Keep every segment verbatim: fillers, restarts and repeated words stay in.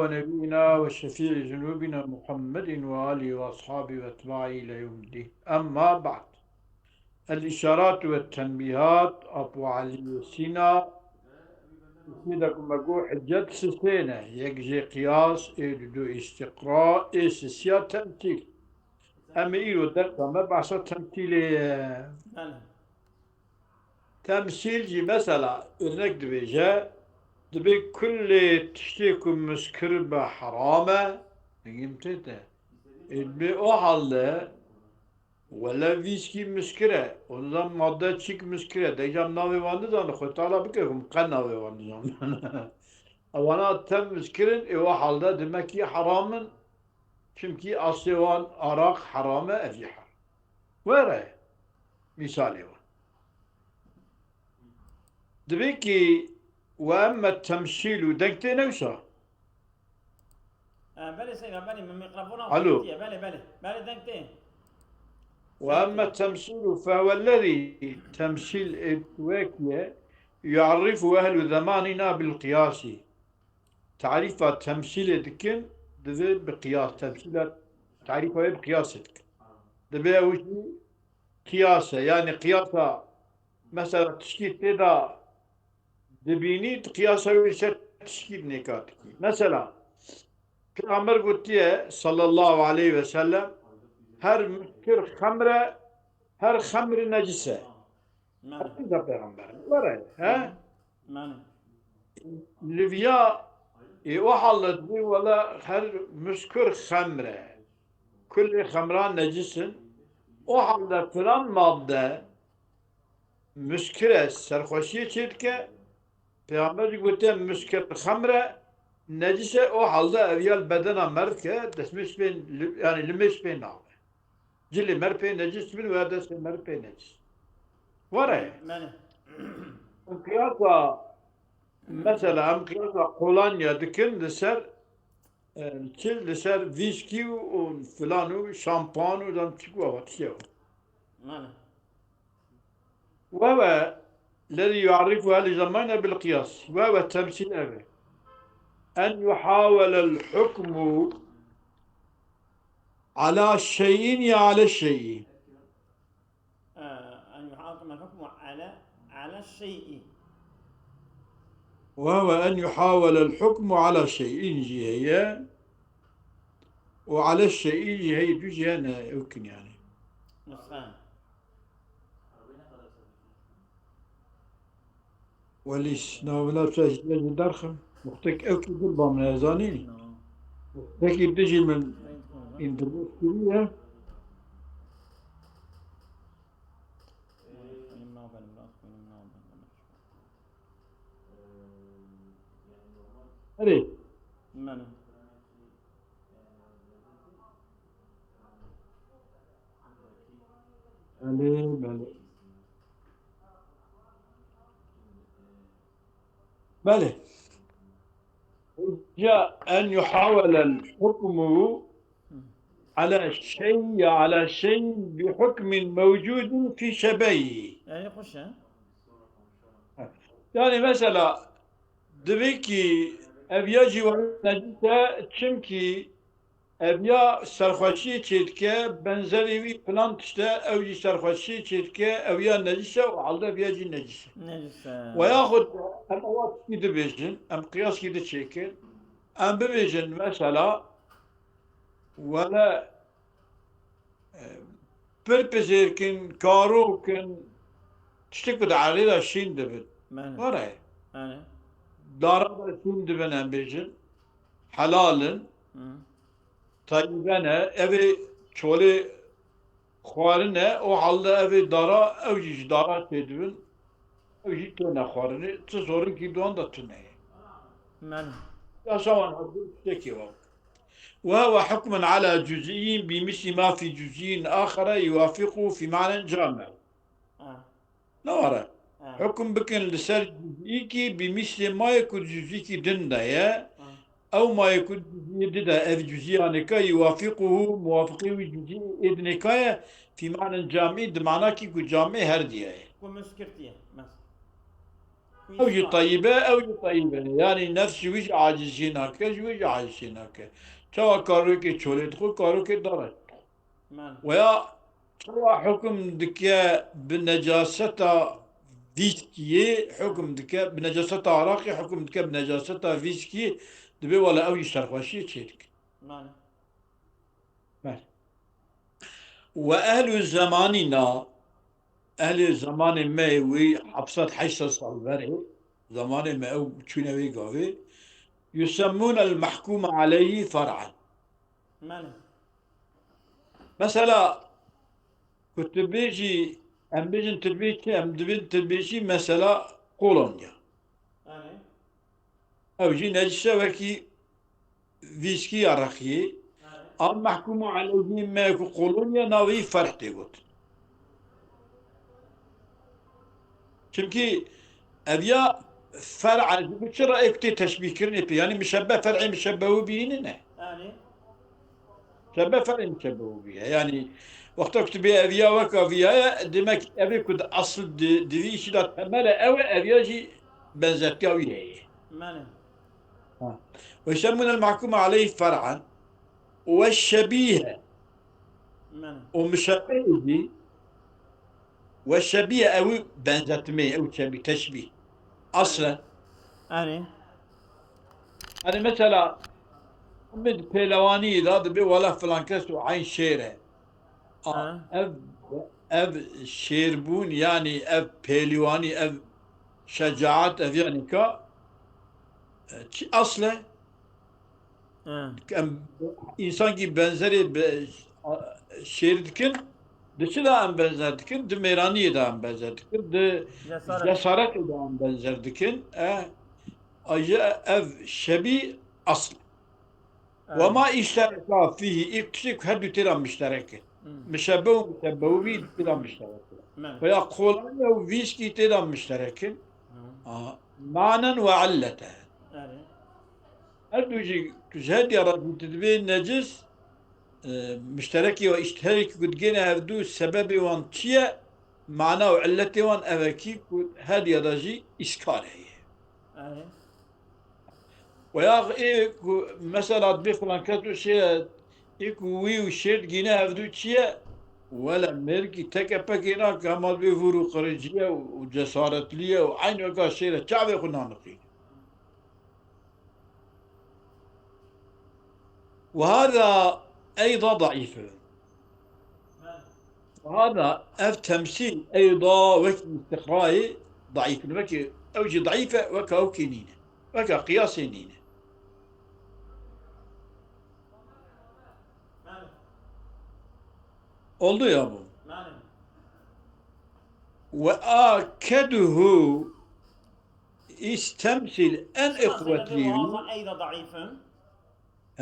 ونبينا وشفيع ذنوبنا محمد وآله وأصحابه وأتباعه إلى يوم الدين. أما بعد. الإشارات والتنبيهات، Apo Elî Sîna, Sîda ku me got hicet sisê ne, yek jê qiyas, ê didu îstîqra, ê sisiya temsîl. Em ê îro dersa me behsa temsîlê ye. Bele. Temsîl jî mesela, örnek dibêje, dibê kulê tiştê ku muskir be heram e, dengê min tê te. Ê, dibê o halde, wele vîskî muskir e, ondan madde çik muskir e, dengê min navê wan nizane, Xwedê Teala bike ku min qe navê wan nizane. Ewana tem muskir in, ê o halde demek ki heram in, çimkî aslê wan araq heram e, ev jî heram. Were, mîsalê wan. Dibê ki we emme temsîl û deng tê ne wisa? E, belê Seyda, belê, min mîkrofona Alo. Xwe ketiye, belê, belê. Belê, deng tê. Ve emme temsîlu fehuwellezî, temsîl ê wek ye, yu'errifu ehlu zemanina bil qiyasî. Tarîfa temsîlê dikin, divê bi qiyas, temsîla tarîfa wê bi qiyasê dikin. Divê ew jî qiyas e, yani qiyasa, mesela tişkî tê de dibînî, di qiyasa wî ser tişkî nêka dikî. Mesela, Peyxamber gotiye, sallallahu aleyhi ve sellem, her muskir xemr e, her xemr necis e. Mane. Hediza Peyxamber. Were, he? Mane. Li viya, ê, o halde dibê, wela her muskir xemr e. Kulê xemran necis in. O halde filan madde muskir e, serxweşiyê çêdike. Peyxamber jî gotiye, muskir xemr e, necis e, o halde ev ya li bedena me re dike, destmêj pê, li-, yani limêj pê nabe. Cilê me re pê necis bin, were destê me re pê necis. Were. Bele. Em qiyasa, mesela em qiyasa kolonya dikin li ser, e, çi, li ser vîskî û, û filan û şampan û dem çi ku ava tiştê wa. Mane. Ve ve lezî yu'errifu ehli zamane bil qiyas. Ve ve temsîl ev e. En yuhawelel hukmu ala şey'in ya ale şey'i. آه، أن يحاكم الحكم على، على الشيء. وهو أن يحاول الحكم على شيء jî heye. û ala şey'î jî heye, du jî hene, ew kin yani. Nusxe. Welî navbila tu ez ji derxim. Muxtek ew ki dil ba min ez zanî. Muxtekî dijî min înternet kiriye. Erê. Mene. Belê, belê. Belê. Ya en yuhawelel hukmu ala şey, ala şey bi hukmin mevcudin fi şebeyhi. Yani hoş ha? Yani mesela, divê ki ev ya jî were necis e, çimkî ev ya serxweşiyê çêdike, benzerê wî filan tişt e, ew jî serxweşiyê çêdike, ew ya necis e, û halde ev ya jî necis e. Necis e. Ve yaxud em ewa tiştî dibêjin, em qiyaskî diçêkin, em bibêjin mesela, wele, e, pir pizêrkin, karok in, tiştê ku di erdê de şîn dibin. Mene. Were. Mene. Dara de şîn dibin, em bêjin. Helal in. Hı. Teyyibe ne. Ev ê çolê xwarin e. O halde ev ê dara, ew jî ji dara tê dibin. Ew jî têne xwarinê. Ti zorinkî duan de tune ye. Mene. Yasa wan hevdû tiştekî wa. Ve huve hukmun ala cüz'iyyin bi misli ma fi cüz'iyyin ahara yuwafiqu fi ma'nen cami. Ha. Ne were? Ha. Hukum bikin li ser cüz'îkî bi mislê mayê ku cüz'îkî din de ye. Ha. Ew mayê ku cüz'î di de ev cüz'î anêka yuwafiquhu, muwafiqê wî cüz'î ê dinêka ye, fi ma'nen cami'î, di manakî ku cami'ê her diye ye. Ku muskirtiye, mesela. Ew jî teyîb e, ew jî teyîb e. Yanî nefs ji wî jî aciz jê nake, ji wî jî aciz jê nake. Çawa karokê çolê dixwe, karokê dara jî dixwe. Weya çawa hukm dike bi necaseta vîskiyê, hukm dike bi necaseta araqê, hukm dike bi necaseta vîskiyê, dibê wele ew jî serxweşiyê çêdike. Belê. Ve ehlu zemanina, ehlê zemanê me wî heft sed heşt sed sal berê, zemanê me ew çûne wê gavê, yusemmûne el-mehkûme aleyhî fer'en. Belê. Mesela, ku tu bêjî, em bêjin tu dibê çi, em dibên tu dibêjî mesela kolonya. Belê. Ew jî necîse wekî vîskî ya reqiyê. Belê. An mehkûmû aleyhî me ku kolonya navê ferh tê gotin. Çimkî ev ya fer'a ji bo çi re ê ku tê teşbîhkirinê pê? Yanî muşebbeh fer'ê muşebbehû bî hînî ne? Belê. Muşebbeh fer'ê muşebbehû bî ye. Yanî wexta ku tu bê ev ya weka vî ya ye, demek ev ê ku di asl di, di vî îşî de temel e ew e, ev ya jî benzertiya wî heye. Belê. Ha. Ve yusemmûne el-mehkûme aleyhî fer'en ve şebîhe. Belê. Û muşebbehê jî ve şebîhe, ew benzetmê, ew şebîh, teşbîh. Aslen. Erê. Erê mesela, min pêlewanî da dibê wela filan kes û eyn şêr e. A, Ha. ev, ev şêrbûn, yanî ev pêlîwanî, ev şecaet, ev yanî ka, e, çi asl e? Ha. Em, însankî benzerê bi, a, şêr dikin, di çi de em benzer dikin? Di mêraniyê de em benzer dikin, di Cesaret. cesaretê de em benzer dikin. E, a, ji ev şebî asl. Evet. Wema îştereka fîhî, ê tiştê ku her du tê de mişterek in. Hmm. Mişebbeh û mişebbehû bî tê de mişterek in. Evet. Veya kolanya û vîskî tê de mişterek in. Hmm. Aha. Manen ve illete. Evet. Her du jî, tu ji her diya re ku tu dibê necis, e, mişterekî ve îşterekî ku digêne hevdu sebebê wan çi ye? Mana û illetê wan ev e kî ku her diya de jî îskar heye. Evet. Weya ê ku mesela dibê filan kes û şê, ê ku wî û şêr digîne hevdu çi ye? Wele mêrikî teke pekê nake, hema dibê vûr û qirêcî ye û cesaretlî ye û eyn weka şêr e, çavê xwe nanixîne. Ve hada eyda daîf e. Ve hada, ev temsîl, eyda wekî îstiqrayê daîf in. Wekî, ew jî daîf e, weka ew kê nîne. Weka qiyasê nîne. Oldu ya bu. Ve akeduhu, îstemsîl en iqwetlî. Eyda daîf in.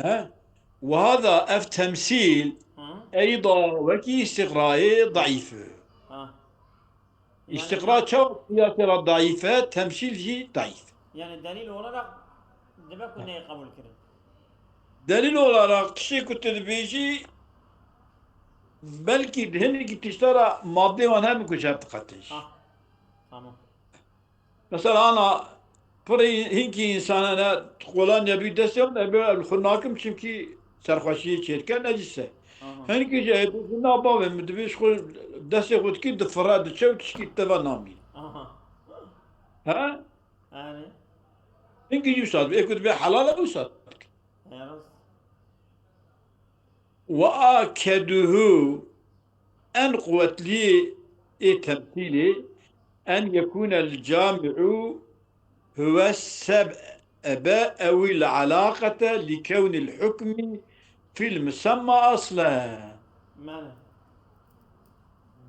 He? Wahada ev temsîl Hı. eyda wekî îstiqrayê daîf e. Ha. Îstiqra çawa qiyasê re daîf e, temsîl jî daîf. Yani delil olarak dibe ku neyê qebul kirin. Delil olarak tiştê ku tu dibêjî, belkî di hinekî tişta re madeyê wan hene ku ji hev diqetin jî. Ha. Tamam. Mesela ana pirê hinkî însan hene, kolanya bî destê wan, ev ê li xwe nakim, çimkî serxweşiyê çêdike, necis e. Aha. Hinkî jî ê bêjin, na bavê min, dibê ji xwe destê xwe dikî, difire, diçe û tişkî teva namîne. Aha. He? Yani. Hinkî jî wisa dibê, ê ku dibê helal e, wisa dike. Ya rast. Ve akeduhu, en quwetlî ê temsîlê, en yekûne el-cami'u huwe sebebe ewî l-alaqete li kewnî l-hukmî fî l-musemma aslen. Mane.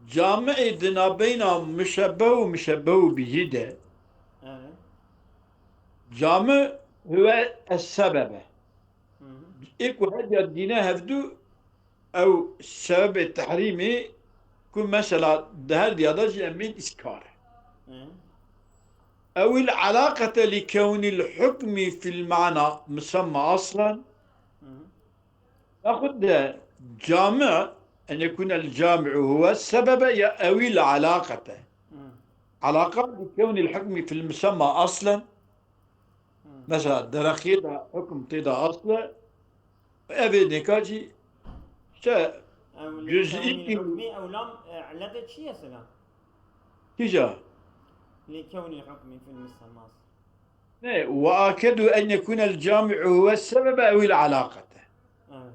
Cami'ê di nabeyna muşebbeh û muşebbehû bihî de, Evet. cami huwe es-sebebe. Hı hı. Ê ku her diya dîne hevdu, ew sebebê tehrîmê ku mesela di her diya de jî em bên îskar e. Hı. Ew il alaqete li kewnî l-hukmî fî l-mana musemma aslen. Hı. Yaxud de cami, en yekûne l-cami'u huwe sebebe ya ew il alaqete. Hı. Alaqa bi kewnî hukmî fil musemma aslen. Mesela dereqiyê de hukm tê de asle. Evê nêka jî işte Ew li cüz'î kewnî hukmî ew lam, e, ilete çi ye sila? Kîja? Li kewnî hukmî fil musemma aslen. Ne, ve akedu en yekûne el cami'u huve sebebe ew il alaqete. Evet.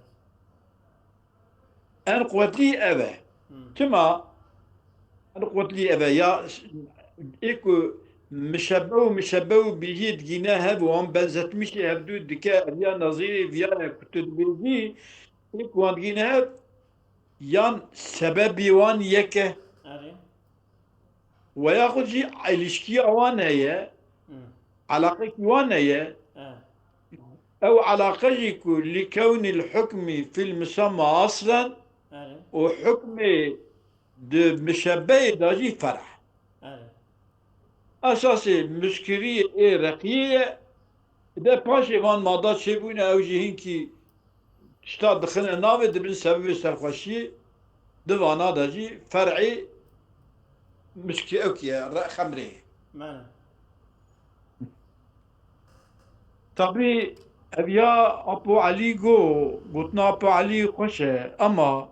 En quwetlî ev e. Hmm. Tima en quwetlî ev e. Ya ê ku mişebbe û mişebbe û bîhî digîne hev û wan benzetmişî hevdû dike, ev ya nezîrê viya ye ku tu dibêjî, ê ku wan digîne hev, yan sebebî wan yek e. Erê. Ve yaxud jî îlişkiya wan heye, Hmm. elaqekî wan heye. Erê. Ew elaqe jî ku li kewnî hukmî fil musemma aslen Erê. û hukmê di mişebbeyê de jî ferh. Erê. Esasê muskiriyê ê reqiyê ye. De paşê van mada çêbûne, ew jî hinkî tişta dixine navê, dibin sebebê serxweşiyê. Di vana de jî fer'ê mişkî ew ye, re-, xemrê. Mene. Tabî ev ya Apo Elî go, gotina Apo Elî xweş e, ema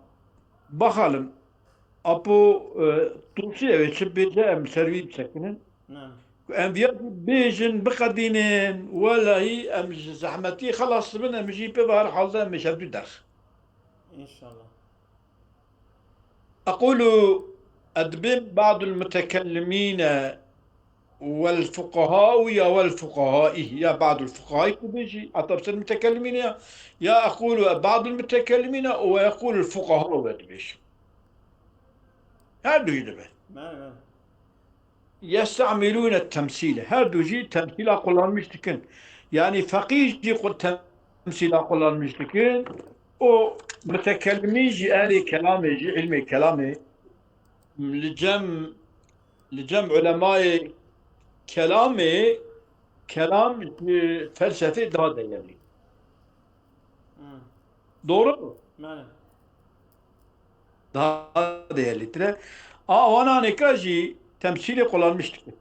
baxalim, Apo, e, Tusî ew ê çi bêje, em ser wî bisekinin. Ne. Ku em viya jî bêjin, biqedînin, welahî em ji zehmetî xelas dibin, em jî pê ve her hal de em ê şevdû derx. İnşallah. Ekulu, ez dibêm ba'dul mutekellimîne wel fuqahau ya wel fuqahaî, ya ba'dul fuqahaî ku bêjî, heta bi ser mutekellimîne ya, ya ekulu ba'dul mutekellimîne û ve yekulul fuqahau ve dibêjim. Her du jî dibe. Bele, bele. Yestemilûne temsîle. Her du jî temsîla kullanmiş dikin. Yani feqîh jî ku-, temsîla kullanmiş dikin. O mutekellimî jî ehlê kelamê jî, ilmê kelamê, li cem, li cem ulemayê kelamê, kelam ji felsefê daha değerli. Hmm. Doğru mu? Bele. Daha değerlidir. A, wana nêka jî temsîlê kullanmiş dikin.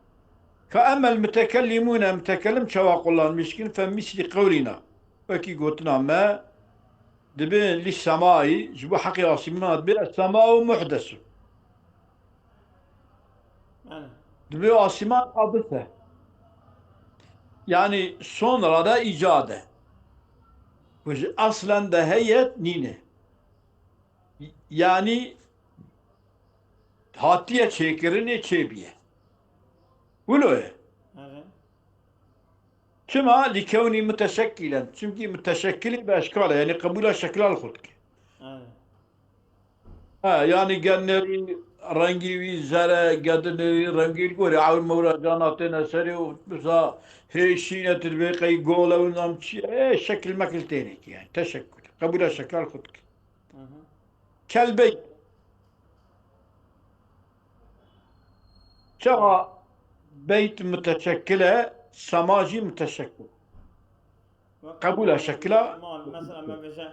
Ka emmel mutekellimûne, mutekellim çawa kullanmiş dikin? Fe mislî qewlîna. Wekî gotina me, dibin li semayî, ji bo heqê asîmana dibê es-semau muhdesun. Bele. Dibê asîman hadis e. Yani sonra da îcad e. Ku ji aslen de heye nîne. Yani hatiye çêkirinê çêbiye. Wilo ye. Erê. Çima? Li kewnî muteşekkilen. Çimkî muteşekkilî bi eşkal e. Yani qebûla şekila li xwe dike. Erê. Ha, yani gennerî rengî wî zer e, gedinê wî rengî li gorî ewil mewra cana têne serê û bisa hê şîne tu dibê qey gol e û nizam çi ye. Ê, şekil mekil têne ki yani. Teşekkür. Qebûla şekila li xwe dike. Hı hı. Kel beyt. Çawa beyt muteşekkil e, sema jî muteşekkil. Wek qebûla şekila. Mal, mesela me bêje,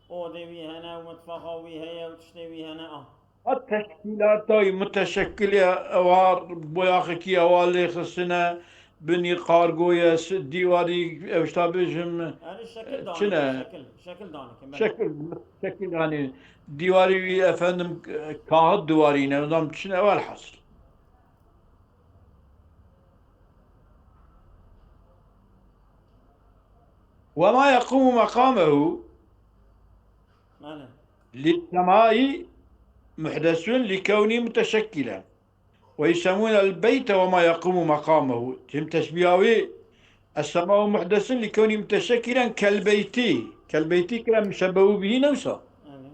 odê wî hene û mitfaxa wî heye û tiştê wî hene, a. Ha teşkîlata wî muteşekkil e, ewa boyaxekî ewa lê xistine, binî qargo ye, si-, dîwarî, ew tişta bêjim, Yani şekil e, danike, çi ne? Şekil, şekil danike, bele. Şekil, şekil yani dîwarî wî efendim, e, kahit diwarî ne, ondan çi ne, welhasil. Ve ma yequmu meqamehu Bele. Lissemai muhdesun li kevni muteşekkilen. Ve yusemmunel beyte ve ma yequmu meqamehu. Tim teşbiha wî, essemau muhdesun li kevni muteşekkilen kel beyti. Kel beyti kira müşebbehu bihi newsa. Bele.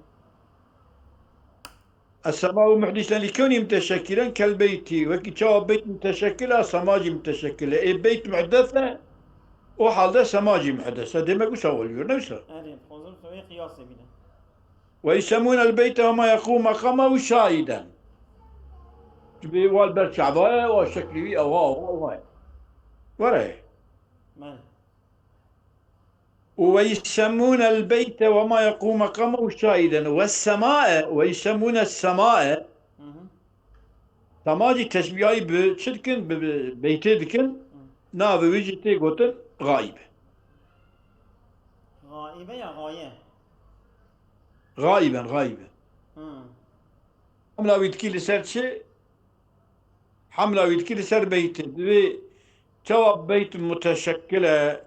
Essemau muhdisen li kewnî muteşekkilen kel beyti. Wekî çawa beyt muteşekkil e, sema jî muteşekkil e. Ê beyt muhdes e, o halde sema jî muhdes e. Demek wisa welî yor, ne wisa? Erê, dixwazim xwe wê qiyasê bîne. Ve yusemmunel beyte ve ma yequmu meqamehu şaiden. Ji bê wal ber çava ye, wa şeklî wî ewa, ewa, ewa ye. Were. Men. Ve yusemmunel beyte ve ma yequmu meqamehu şaiden. Ve semae, ve yusemmunes semae. Hı hı. Sema jî teşbîhayî bi çi dikin? Bi, bi beytê dikin. Navê wî jî tê gotin xaîb. Xaibe ya xaye? Xaiben, xaiben. Hemla wî dikî li ser çi? Hemla wî dikî li ser beytê. Divê çawa beyt muteşekkil e,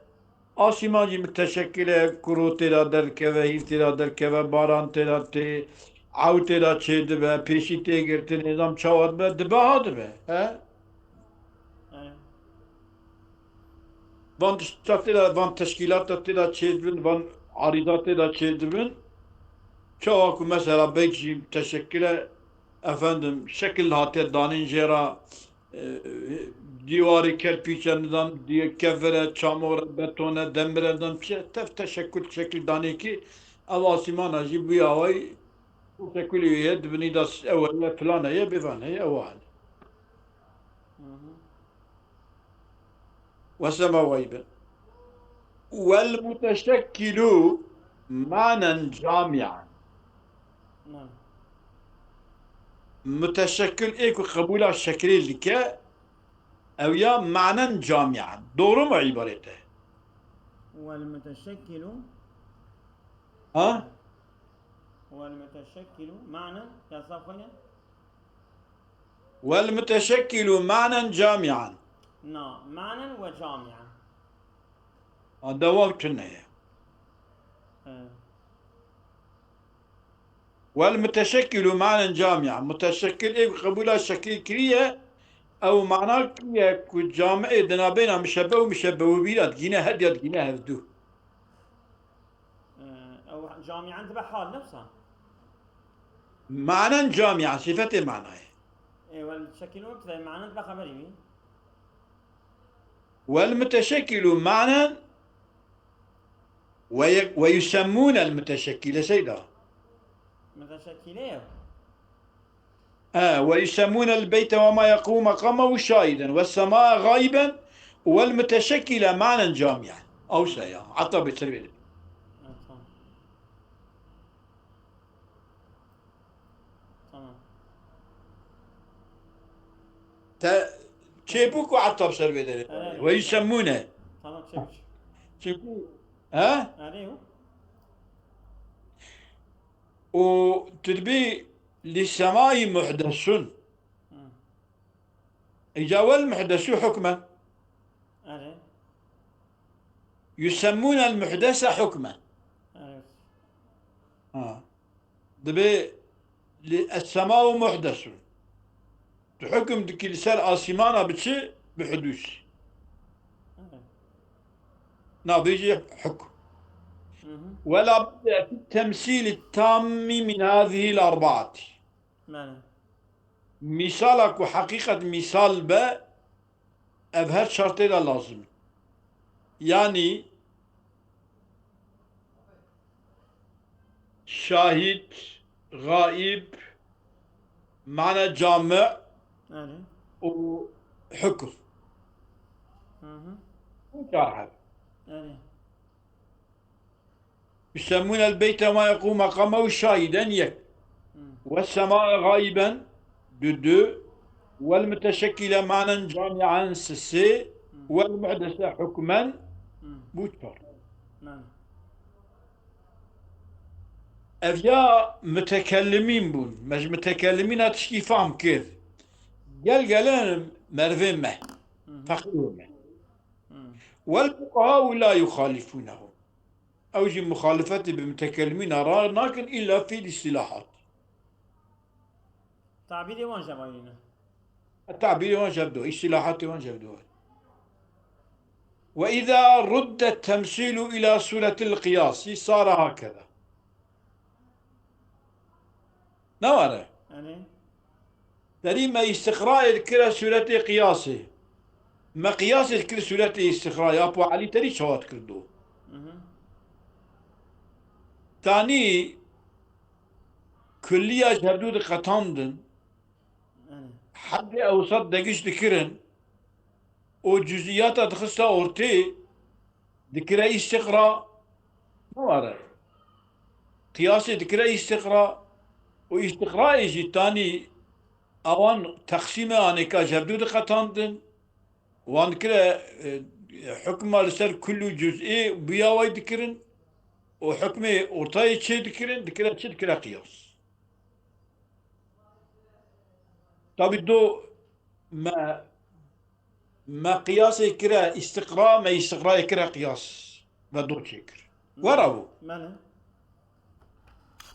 asîman jî muteşekkil e, kuro tê de derkeve, hîv tê de derkeve, baran tê de tê, ew tê de çêdibe, pêşî tê girtin, nizam çawa dibe, dibe ha dibe. He? Van tişta tê de, van teşkîlata tê de çêdibin, van arîda tê de çêdibin. Çawa ku mesela beyt jî teşekkil e, efendim, şekil hatiye danîn jê re, e, dîwarê kerpîç e, nizam, dî-, kevir e, çamor e, beton e, demir e, nizam, çi, tev teşekkul, şekil danê kî, ev asîmana jî bûye awayî, teşekkulê wî ye, dibinî de s-, ew heye, filan heye, bêvan heye, ew hane. Hı hı. Ve sema xaîben. Wel muteşekkilu manen camian. Muteşekkil ê ku qebûla şekilê dike, ew ya manen camian. Doğru mu îbarete? Wel muteşekkilu. Ha? Wel muteşekkilu manen, ya safhane. Wel muteşekkilu manen camian. Na, manen ve camian. A, dewa tune ye. He. Wel muteşekkilu manen camian. Muteşekkil ê qebûla şekil kiriye, ew mana kiriye ku camiê di nabêna muşebbe û muşebbehû bî re digîne, her diya digîne hevdu. Ee, ew camian dibe hal nefsa. Manen camian, sifetê manayê. Ê, wel şekil wek de manen dibe xeberî wî. Wel muteşekkilu manen ve ye-, ve yusemmûnel muteşekkile seyda. Muteşekkile ye. E, ve yusemmûnel beyte ve ma yekûmû meqamehu şahiden ve semâe xaiben vel muteşekkile manen camian. Ew se ya. Heta bêtir vê. Ha, tamam. Tamam. Te çêbû ku heta bi ser vê derê. Evet. Ve yusemmûne. Tamam, çekmiş. Çünkü, he? Arê o. Û tu dibî li semai muhdesun. Hı. Îca wel muhdesu hukmen. Arê. Yusemmûnel muhdese hukmen. Evet. Ha. Dibê li es-semau muhdesun. Tu hukm dikî li ser asîmana bi çi? Bi hudûs. Evet. Navê jî hukm. Hı hı. Wela budde fi temsîli tammi min hazihil arbaati. Bele. Mîsala ku heqîqet mîsal be, ev her çar tê de lazim. Yanî şahid, xaib, mana cami Erê. û hukm. Hı hı. Bu çar heb. Erê. Yusemmûnel beyte ma yekû meqamehu şahiden yek. Hı. Ve semâe xaiben du du. Vel muteşekkile manen cami'en sisi. Vel muhdese hukmen Hı. bu çar. Bele. Ev ya mutekellimîn bûn. Me ji mutekellimîna tişkî fehm kir. Gel gelen mervê me. Hı hı. Feqîrê me. Hı. Vel fuqahau la yuxalifûnehum. Ew jî muxalifetê bi mutekellimîna ra nakin illa fî îstilahat. Tabîrê wan jevayîne. Tabîrê wan jevdo, îstilahatê wan jevdo. Ve îza rudde temsîlu ila sûretil qiyasî sara hakeza. Ne were? Erê. Derî me îstiqrayê dikire sûretê qiyasê. Me qiyasê dikir sûretê îstiqrayê. Apo Elî terî çawa dikirdo? Hı hı. Tanî kulliya ji hevdû diqetandin. Erê. Heddê ewsat degiş dikirin. û cuziyata dixista ortê, dikire îstiqra, ne were. Qiyasê dikire îstiqra û îstiqrayê jî tanî Ewan teqsîme anêka ji hevdû diqetandin, wan dikire, e, hukma li ser kul û cuz'ê bûya way dikirin û hukmê ortayê çê dikirin, dikire çi? Dikire qiyas. Tabî do me, me qiyasê kire îstiqra, me îstiqrayê kire qiyas. Me do çêkir. Wera bû. Mene.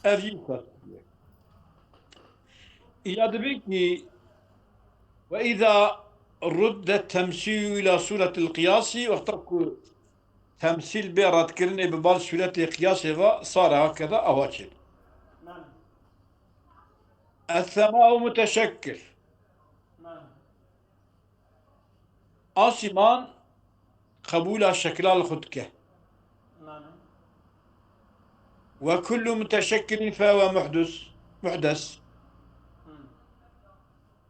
Ev jî esas ye. Îya dibê ki, "Ve îza rudde temsîlu îla sûretil qiyasî", wexta ku temsîl bê redkirinê bi bal sûretê qiyasê ve, sare hakeza, ewa çê. Mene. Es-semau muteşekkil. Mene. Asîman qebûla şekila li xwe dike. Mane. Ve kullu muteşekkilin fehuve muhdus, muhdes. Hmm.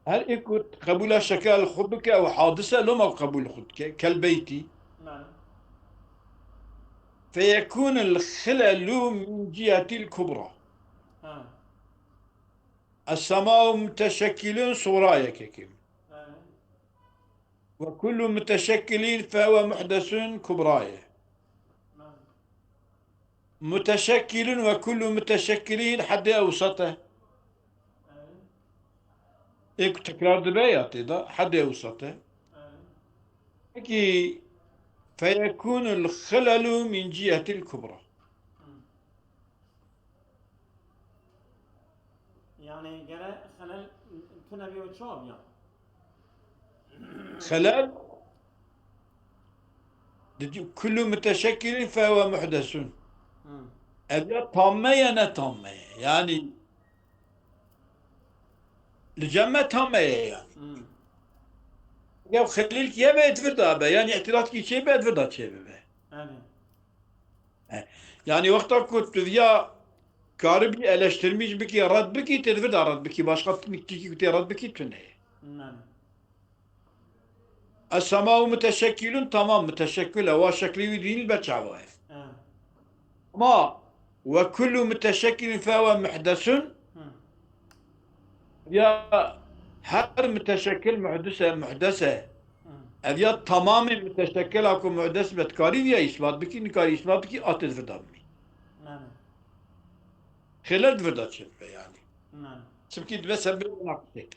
Her ê ku qebûla şekila li xwe bike, ew hadis e, loma qebûl xwe dike. Kel beyti. Mane. Feyekûnul xilelu min cihetil kubra. Ha. Es-semau muteşekkilun, sura yekekî. Mane. Ve kullu muteşekkilin fehuve muhdesun, kubra ye. Muteşekkilun ve kullu muteşekkilin, heddê ewsat e. Ê ku tekrar dibe ya tê de, heddê ewsat e. Peki, feyekûnul xilelu min cihetil kubra. Yani gere xelel tune bî û çawa bîya? Xelel, didi kullu muteşekkilin fehuve muhdesun. Hmm. Ev ya tamme ya ne tamme ye. Yani li cem me tamme ye yani. Hmm. Ya xelil ki ye be, edvir da be. Yani îtiraz ki çê be, edvir da çê be. Yani. He. Yani wexta ku tu viya karibî eleştirmîş bikî, red bikî, tê di vir de red bikî. Başka tiştekî ku tê red bikî tune ye. Mane. Es-semau muteşekkilun, tamam, muteşekkil e. Wa şeklî wî dînî ber çava ye. He. Ama ve kullu muteşekkilin fehuve muhdesun. Hı. Ya her muteşekkil muhdis e, muhdes e. Hı. Ev ya tamamê muteşekkila ku muhdes be, dikarî viya îsbat bikî, nikarî îsbat bikî, a tê di vir de bimî. Mane. Xêler di vir de çêbibe yani. Mane. Çimkî dibe ser bê naqişê.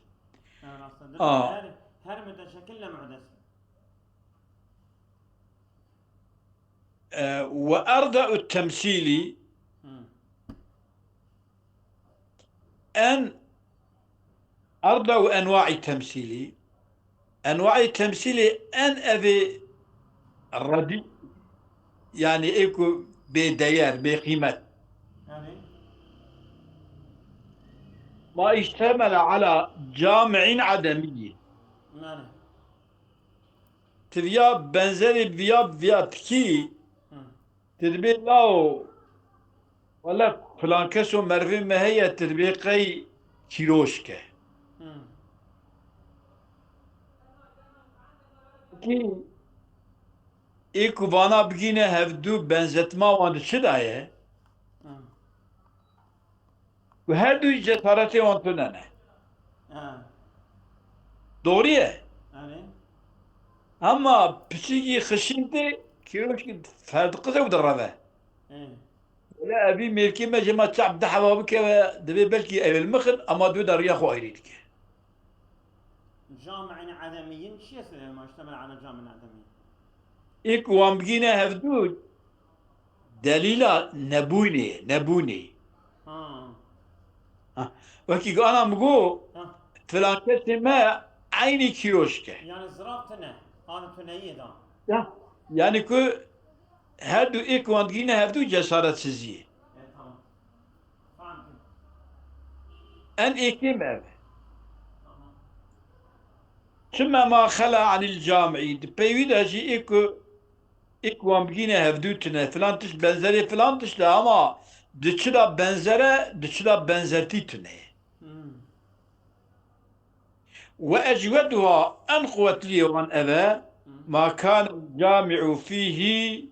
Ha, rast e. Aa. Her, her muteşekkil le muhdes. E, ve erde'u temsîlî. Hı. En erde'u enwa'i temsîlî. Enwa'i temsîlî en evê redî, yani ê ku bêdeyer, bêqîmet. Yani? Ma iştemele ala cami'in ademiyyi. Yani? Ti viya benzerê viya, viya tikî, Hı. ti dibê lawo, wele filan keso merivê me heye, ti dibê qey kîroşk e. Hı. Tikî ê ku vana bigîne hevdû benzetma wan di çi de ye? Hı. Ku her du cesaretê wan tune ne. Ha. Doğru ye. Erê. Ama piçîkî xişîn tê, kîroşkî ferdqizê û direve. Ê. Wele evî mêrkê me jê ma çap di heva bike ve, divê belkî ew ê li mixin, ama dû de riya xwe ayrî dike. Cami'in ademiyyin çi ye sebebê ma iştemel ala cami'in ademiyyin? Ê ku wan bigîne hevdû, delîla nebûnê, nebûnê. Ha. Ha. Wekî ku ana min got, Ha. filan kesê me eynî kîroşk e. Yani zirav tune, anî tuneyê da. Ya, yani ku her du ê ku wan digîne hevdu cesaretsiziyê. E, tamam. Fahmtim. En êkê me ev. Tamam. Çime ma xela anil cami'î. Di pey wî de jî ê ku Ê ku wan bigîne hevdû tune, filan tişt benzerê filan tişt e, ama di çi de benzer e, di çi de benzertî tune ye. Hmm. Ve ecweduha, en quwetliyê wan ev e, Hmm. ma kane cami'u fîhî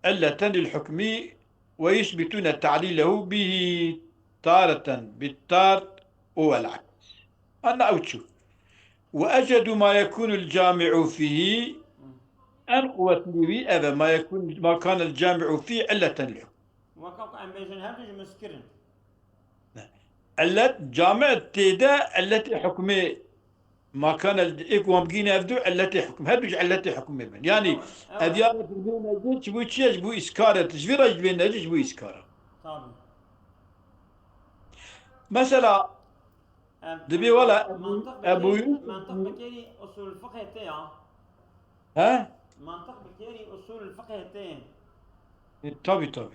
illeten lil hukmî ve yusbitune ta'lîlehu bihî tareten bit tart û vel aks. Anna ew çû. Ve ecedu ma yekunul cami'u fîhî, en quwetlî wî ev e, ma yekun, ma kanel cami'u fî illeten lil hukm. Weke ku em bêjin her du jî miskir in. Illet, cami tê de illetê hukmê, ma kanel, ê ku wan bigîne ev du illetê hukm, her du jî illetê hukmê bin. Yanî, ev ya re dibê necê, ji bo çi ye? Ji bo îskar e, ji vî re jî dibê necê, ji bo îskar e. Tabii. Mesela, dibê wela Ebu, Ebu Yusuf. Mantiq bi kêrî usul fiqhê tê ya. He? Mantiq bi kêrî usul fiqhê tê. E, tabii, tabii.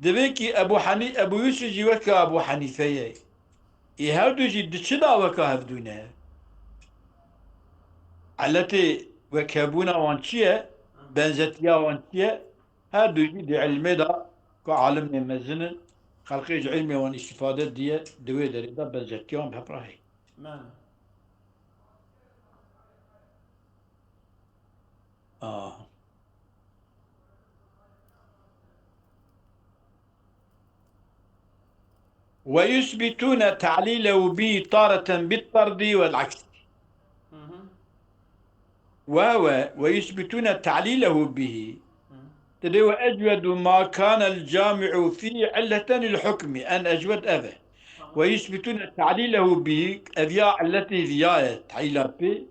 Dibê ki Ebu Hani-, Ebu Yusuf jî weke Ebu Hanife ye. Ê her du jî diçin a weka hevdû ne. Eletê wekebûna wan çi ye? Benzetiya wan çi ye? Her du jî di ilmê de ku alimê mezin in, xelqê ji ilmê wan îstîfade diye, di wê derê de benzetiya wan bi hev re heye. Mane. Ah. Ve yusbitûne ta'lîlehu bî tareten bit tardî vel aksî. Hı hı. Ve, ve, ve yusbitûne ta'lîlehu bî. Hı. Tedê ve ecwedu ma kanel cami'u fî illeten lil hukmî. En ecwed ev e. Tamam. Ve yusbitûne ta'lîlehu bî. Ev ya illetê viya ye, ta'lîla pê.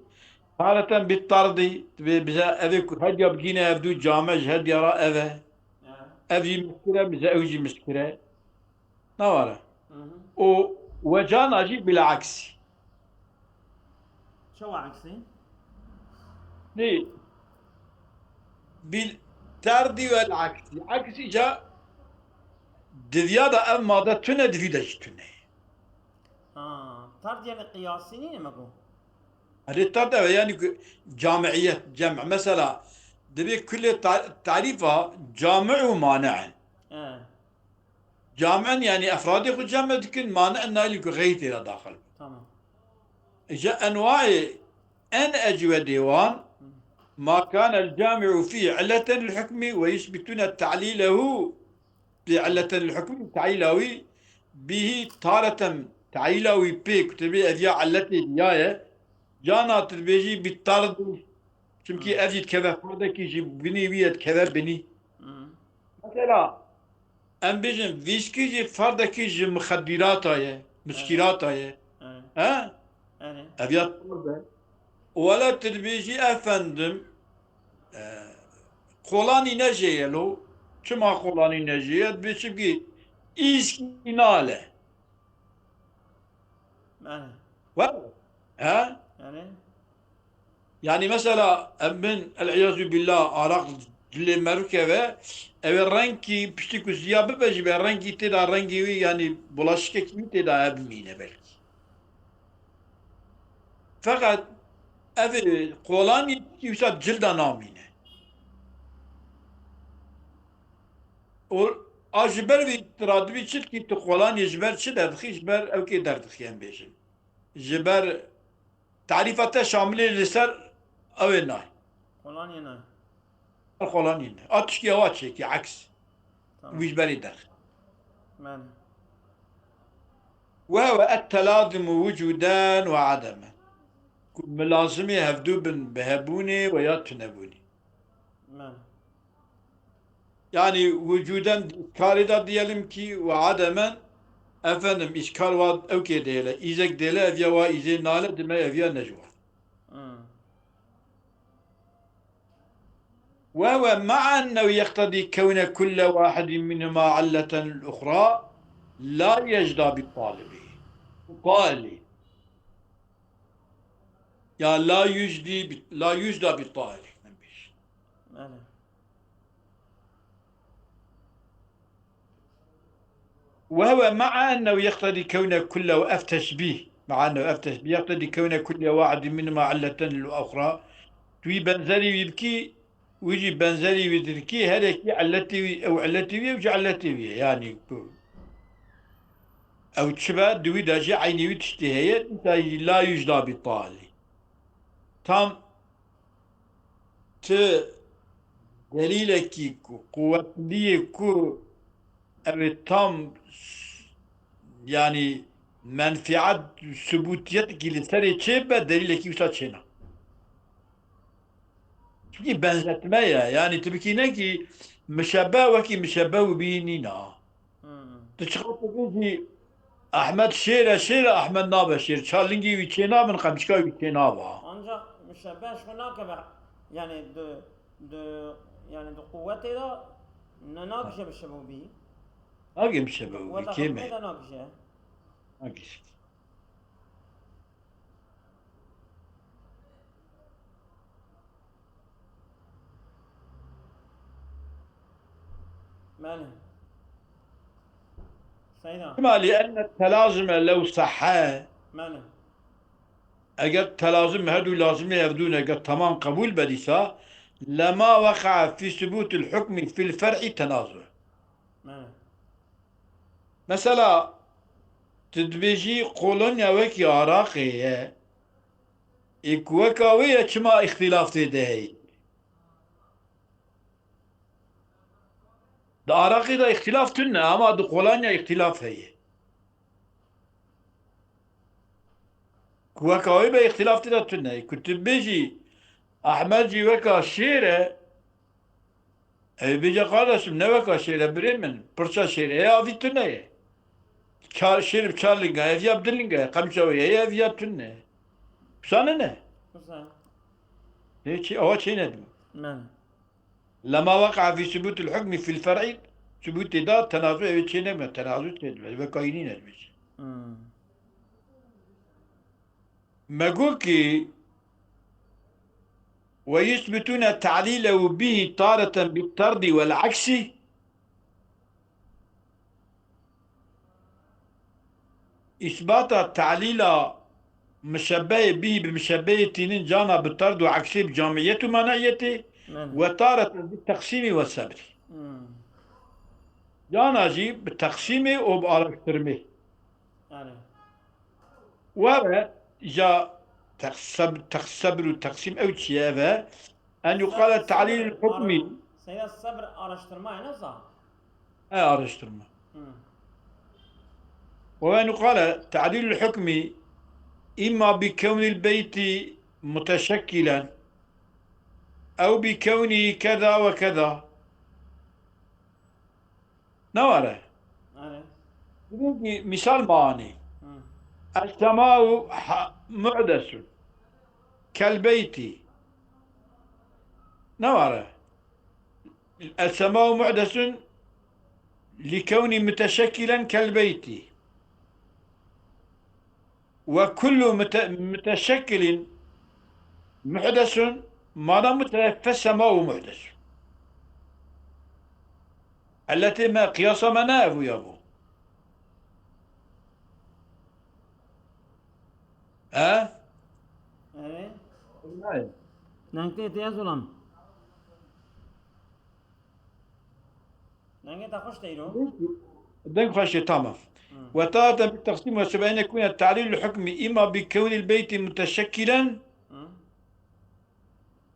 Tareten bit tardî. Bi, bize ev ê ku hediya bigîne ev du cami ji hediya ra ev e. Ya. Ev jî miskir e, bize ew jî miskir e. Navara. Hı hı. Û wecana jî bil'aksî. Çawa aksî? Nê. Bil tardî vel aksî. Aksî ca diviya da ev made tune, divî de jî tune. Ha, tard yani qiyasî nîne me got? Erê tard ev e, yani ku camiiyet, cem. Mesela, dibê kulê ta-, tarîfa cami û mani in. He. Cami'in, yani efradê xwe cem dikin, mani'in nayîn ku xeyrî tê de daxil. Tamam. Îca enwayê en ecwedê wan, ma kanel cami'u fî illeten lil hukmî ve yusbitûne ta'lîlehu bi illeten lil hukmî, ta'lîla wî bihî tareten, ta'lîla wî pê ku tibê ev ya illetê diya ye, cana tu dibêjî bi tardî. Çimkî Hmm. ev jî dikeve ferdekî ji binî wî ye dikeve binî. Hmm. Mesela, em bêjin vîskî jî ferdekî ji mixedîrata ye, miskîrata ye. Evet. He? Evet. Ev ya tarz e. Wele tu dibêjî efendim, e, qolanî nejêye lo. Çima qolanî nejêye? Dibê çimkî îskî nale. Yani. Wa? He? Yani. Yani mesela em bin, el-iyazu billah, araq dilê me rikeve, ew ê rengkî piştî ku ziya bibe jî be, rengî tê de, rengî wî, yani bulaşikekî wî tê de hebimîne belkî. Feqet ev ê qolanî wisa cilda namîne. Û a ji ber vî tu radibî çi dikî, tu qolanî ji ber çi derdixî, ji ber ew kê derdixî em bêjin. Ji ber tarîfa te şamilê li ser ew ê nayê. Qolanî nayê. Qolanî ne. A tiştî ewa çêkî, eks. Tamam. Wî ji berî derxî. Mane. Ve ve et telazim û wucuden ve ademen. Ku milazimê hevdû bin bi hebûnê ve ya tunebûnê. Mane. Yani wucuden karê de diyelim ki ve ademen, efendim, îskar wa ew kê dêle, îzek dêle, ev ya wa îzê nale, dime ev ya ne ji wa. Hmm. Ve ve ma'a ennehu yeqtedî kewne kulle wahidin minhuma illeten lil uxra la yecda bi talibi. Tali. Ya la yücdi bi, la yücda bi tali. Mane. Ve huve ma'a ennehu yeqtedî kewne kulle, ev teşbîh. Ma'a ennehu, ev teşbîh. Yeqtedî kewne kulle wahidin minhuma illeten lil uxra. Tu wî benzerî wî bikî, wî jî benzerî wî dikî, her yekî illetê wî, ew illetê wî ye, ew jî illetê wî ye. Yani ku ew çi be, di wî de jî eynî wî tiştê heye, dîsa jî la yücda bi tali. Tam ti delîlekî ku quwetliyê ku ew ê tam, yanî menfiat, subutiyet ki li serê çê be, delîlekî wisa çêna. Çimkî benzetme ye. Yanî tu bikî nekî mişebbeh wekî mişebbeh û bî nîna. Hmm. Tu çiqas tu bêjî Ehmed şêr e, şêr e, Ehmed nabe şêr. Ça lingê wî çê nabin, qemçika wî çê naba. Ancak mişebbeh ji xwe nake be, yani di, di, yani di quwetê de ne nagije mişebbeh û bî. Nagê mişebbeh û bî, kêm e. Di quweta hukmê de nagije. Nagije. Mane. Seyda. Lima li enne telazime lew sahhe. Mane. Eger telazim her du lazimê ev dûn eger tamam qebûl be dîsa, lema weqa fî subutil hukmi fil fer'i tenazu. Mane. Mesela, tu dibêjî kolonya wekî Iraqê ye, ê ku weka wê ye, çima îxtîlaf tê de heye? Di Iraqê de îxtîlaf tune, ama di Kolonya îxtîlaf heye. Ku weka wê be îxtîlaf tê de tune. Ku tu bêjî Ehmed jî weka şêr e, Ew bêje, kardeşim, ne weka şêr e, birê min. Pirça şêr e, ya vî tune ye. Çar, şêr bi çar linga, ev ya bi du linga ye, qemça wê ye, ev ya tune ye. Wisa ne ne? Wisa. Ê, çi, awa çê ne dibû? Men. Lema weqa fî subûtil hukmi fil fer'i, subûtê da tenazu ev çê ne me, tenazu çê dibe, weka yî nîne dibêje. Hmm. Me got ki, "Ve yusbitune ta'lilehu bihi tareten bit tardi vel aksi." Îsbata ta'lila mişebbehê bihî bi mişebbehê tînin cana bi tard û aksê bi camiyet û maniyetê Men. Ve tareten bi teqsîmî ve sebrî. Hmm. Cana jî bi teqsîmê û bi araştirmê. Yani. Were ja tex-, seb-, tex-, sebr û teqsîm ew çi ye ev e? En yuqale ta'lîl hukmî. Seyda, sebr araştırma ye, ne zan? E, araştırma. Hı. Ve en yuqale ta'lîl hukmî imma bi kewnil beyti muteşekkilen ew bi kewni keza ve keza. Ne were? Are. Dibin ki misal mani. Hı. Es-semau ha-, mu'desun. Kel beyti. Ne were? Es-semau mu'desun li kewni muteşekkilen kel beyti. Ve kullu mute-, muteşekkilin muhdesun, madem mute-, fessemau muhdesun. Elletê me, qiyasa me ne ev ya bû. He? Evet. Nayê. Nengê te ez olam. Nengê te xweş teyro. Deng xweş e, tamam. Hı. Ve tareten bi teqsîm ve sebeyne kune ta'lîl hukmî îma bi kewnil beyti muteşekkilen. Hı.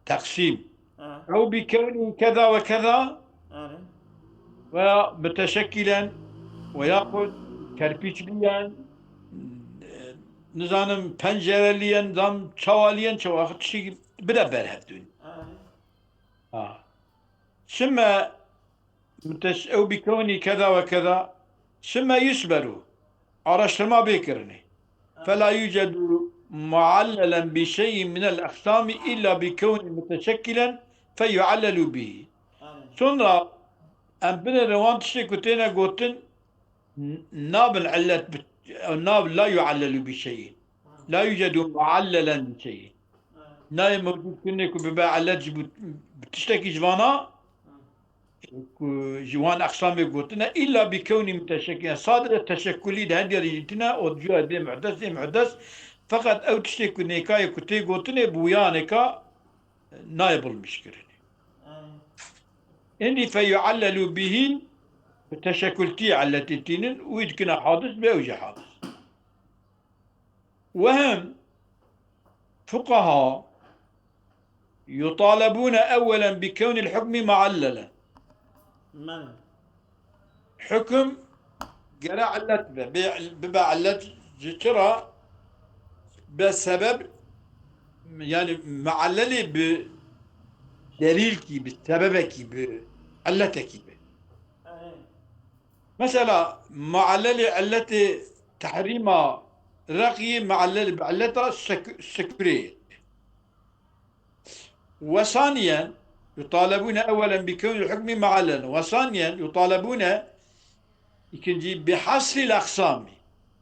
Teqsîm. Hı. Ew bi kewnî keza ve keza. Hı. Veya muteşekkilen veya xwe kerpîçliyen, nizanim pencereliyen, zam çawaliyen, çawa tiştî bide berhevdûn. Hı. Ha. Sümme müteş-, ew bi kewnî keza ve keza, sümme yusberu, araştırma bê kirinê. Fela yucedu muallelen bi şey'in minel aksami illa bi kewnî muteşekkilen fe yuallelu bihi. Sonra em binêrin wan tiştê ku têne gotin, n-, nabin illet bi, nab la yuallelu bi şey'in. La yucedu muallelen bi şey'in. Nayê mewcûdkirinê ku bibe illet ji bo tiştekî ji vana, ku ji wan eqsamê gotine, îlla bi kewnî muteşekkil, yani sadece teşekkulî de her yerî tine, o cuya dê muhdes, dê muhdes. Feqet ew tiştê ku nêkayê ku tê gotinê, bi wiyanêka nayê bilmişkirinê. Êndî fe yuallelu bihî, bi teşekkultî illetê tînin, wî dikine hadis, bê ew jî hadis. Wehim fuqaha yutalebûne ewwelen bi kewnil hukmi muallelen. Men. Hukm gere illet be, bê, bibe illet Ji çira? Be sebeb, yani mealelê bi delîlkî, bi sebebekî, bi illetekî be. Mesela, mealelê illetê tehrîma reqiyê mealel bi illeta sek-, sekurê. Ve saniyen, yutalebûne ewelen bi kewnî hukmî mealen. Ve saniyen, yutalebûne, ikincî, bi hasrî l-aqsamî.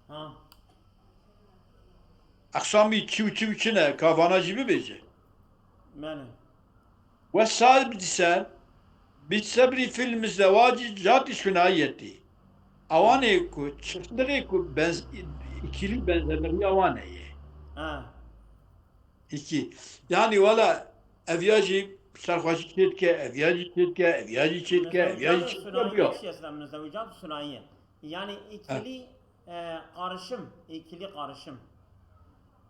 Ha. Aqsamî çi û çi û çi ne, ka vana jî bibêje. Mene. Ve sadisen, bi sebrî fil mizewacî catî sunayetî. Awanê ku çiftliğê ku benz-, ikili benzerliği awane ye. Ha. İki. Yani valla ev ya jî serxweşî çê dike, ev ya jî çê dike, ev ya jî çê dike, ev ya jî çê dike, biya. Mizewicatu sunaiye. Yani ikili, e, karışım, ikili karışım.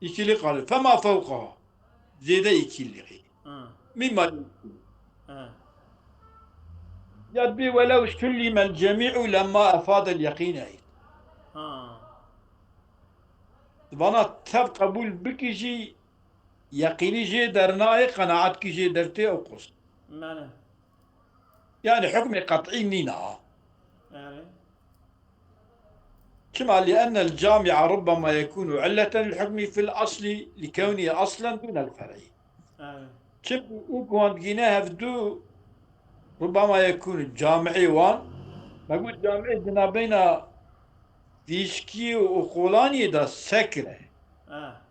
İkili karışım. Fema fevkaha. Zêde ikili. Hı. Mimma. Hı. Ya dibê welew sullimel cemî'u lemma efadel yeqîne. Ha. Vana tev qebûl bikî jî, yeqînî jê dernayê, qenaetkî jê dertê ew qos. Mene. Yani hukmê qet'î nîne ha. Yani. Çima? Li ennel cami'a rubbema yekunu illeten lil hukmi fil asli li kewnî aslen dûnel fer'i. Yani. Çimkî û ku wan digîne hevdû rubbema yekunu cami'ê wan, me got cami'ê di navbeyna dîskî û qolaniyê de sekir e. Ha.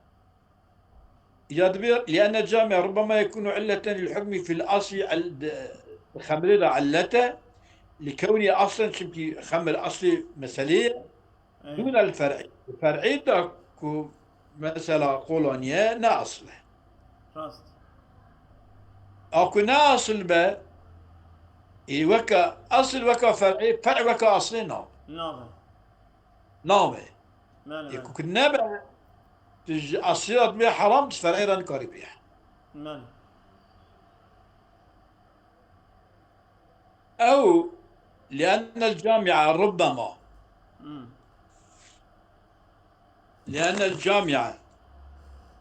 Ya dibê, لأن الجامع ربما يكون علة للحكم في الأصل, xemrê de illet e, لكونه أصلا, çimkî xemr aslê meselê ye, dûnel fer'î. Fer'î de ku mesela qolaniye ne asl e. Rast. A ku ne asl be, ê weke asl weke fer'î, fer' weke aslê nabe. Nabe. Nabe. Mene, mene. Ê ku nebe, tu ji aslê re dibê heram, tu fer'ê re nikarî bê. Mene. Ew, لأن الجامع ربما. Hmm. لأن الجامع،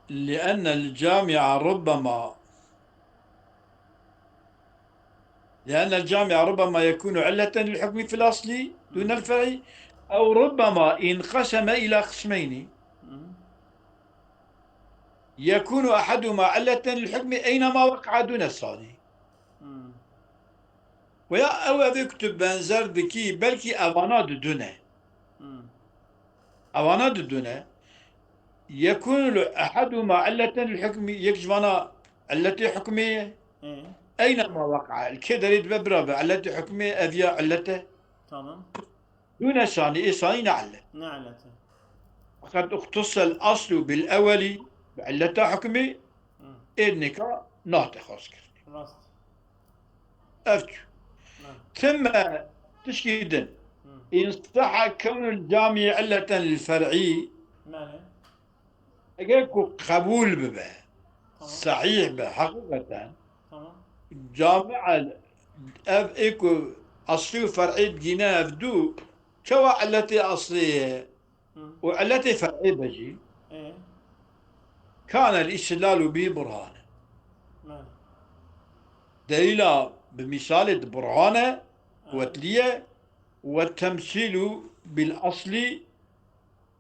لأن الجامع ربما لأن الجامع ربما يكون علة للحكم في الأصل دون الفرع، أو ربما انقسم إلى قسمين، يكون أحدهما علة للحكم أينما وقع دون الثاني. Veya ew evê ku tu benzer dikî, belkî evana didune. Evana didune. Yekûnul ehaduhuma illeten lil hukmî, yek ji vana illetê hukmê ye. Hı. Eynema weq'a, li kê derê dibe bira be, illetê hukmê ev ya illet e. Tamam. Dûne sanî, ê sanî ne illet. Ne illet e. Feqet uxtusel aslu bil ewelî, bi illeta hukmê, Hı. ê nika nate xwaz kirin. Rast. Ev çû. Hı. Timme tişkî din. Hı. İn sahha kewnul camî illeten lil fer'î. Mane. Eger ku qebûl bibe, Tamam. sahîh be, heqîqeten, Tamam. camia ev ê ku eslî û fer'î digîne ev dû, çawa illetê eslî ye Hı. û illetê fer'î be jî, Ee? kânel îstidlâlu bî burhane. Mane. Delîla bi mîsalê di burhane, Ee? kuwetlî ye, we temsîlu bil aslî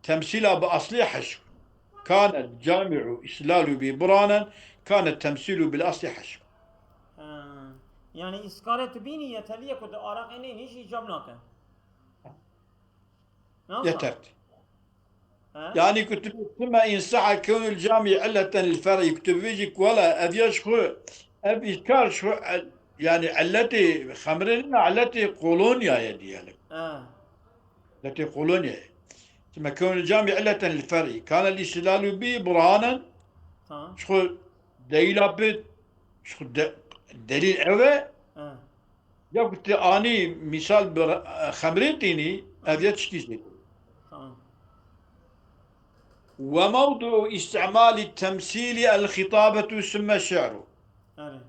Temsîla bi aslê heşk. Kane cami'u îstidlalu bi buranen, kane temsîlu bil aslê heşk. Ha. Yani îskarê tu bînî yeterlî ye ku di araqê nê nîş îcab nake. Nasıl? Yeter. Ha? Yani ku tu bî, "Sümme in saha kewnul cami illeten lil fer'i", ku tu bibêjî ku wela ev ya ji xwe, ev îskar ji xwe, el-, yani illetê xemrê nîne, illetê kolonyayê diyelim. Ha. Letê kolonyayê. Sümme kewnul cami illeten lil fer'i. Kane lîstilalu bi burhanen. Tamam. Ji xwe delîla bi, ji xwe de-, delîl ev e. Ha. Ya ku tu anî mîsal bi re-, xemrê tînî, ev ya tişkî jê. Tamam. Ve mewdu'u istimali temsîli el xitabetu sümme şi'ru. Yani.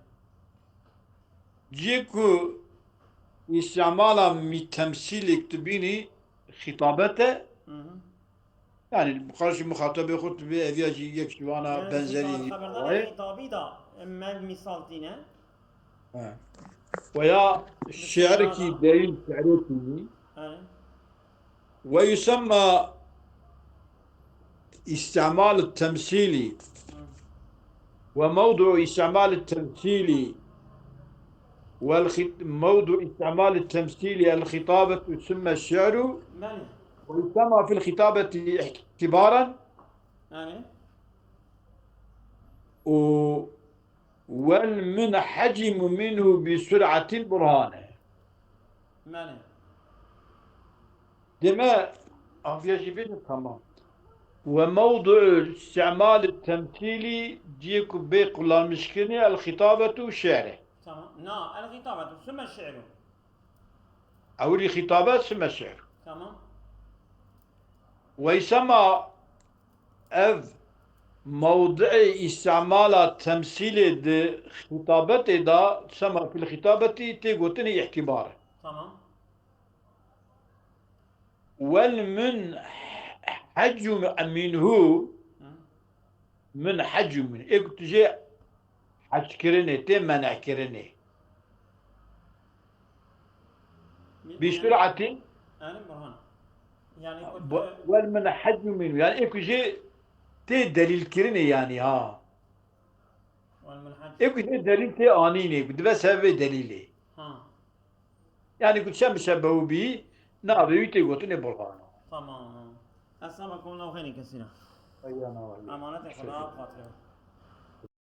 Cihê ku îstimala mî-, temsîlek tu bînî xîtabet e, Hı hı. Yani, karşı muhatabê xwe tu bê eviya jî yek ji wana Yani, benzerî siz xeberdar wayê. Xetabî da, em meng misal tîne. He. Weya Bi şi'rikî şi'ra. Delîl şi'rê tînî. He. Ve yusemma istimal temsîlî. Hı. Ve mewdu istimal temsîlî. Ve mewdu istimal temsîlî el xitabetu sümme şi'ru. Belê. Ve yusemma fil xitabetu ihtibaren. Yani. Û Wel munhecimu minhu bi sur'atil burhane. Mane. Deme, aviya jî bêjin, tamam. Ve mewdu'u isti'mali temsîlî, cihê ku bê kullanmişkirinê el xitabetu şi're. Tamam. Na, el xitabetu, sümme şi'ru. Ewilî xitabe, sümme şi'r. Tamam. Weysema ev mewdi'ê îstemala temsîlê di xîtabetê de sema fil xîtabetî tê gotinê îhtîbar e. Tamam. Wel munhecu minhu. Hı. Munhecu min. Ê ku tu jê heckirinê, tê menehkirinê. Bi sur'atin. Yani Burhan. Yani Wel munhecu min. Yani ê ku jê tê delîlkirinê yani ha. Ê ku jê delîl tê anînê, ku dibe sebebê delîlê. Ha. Yani ku çend bi sebebû bî, navê wî tê gotinê Burhan. Tamam. Esselamu aleyküm, Allah xeyrê kesîra. Eyyana. Emanetê Xweda, xatirê.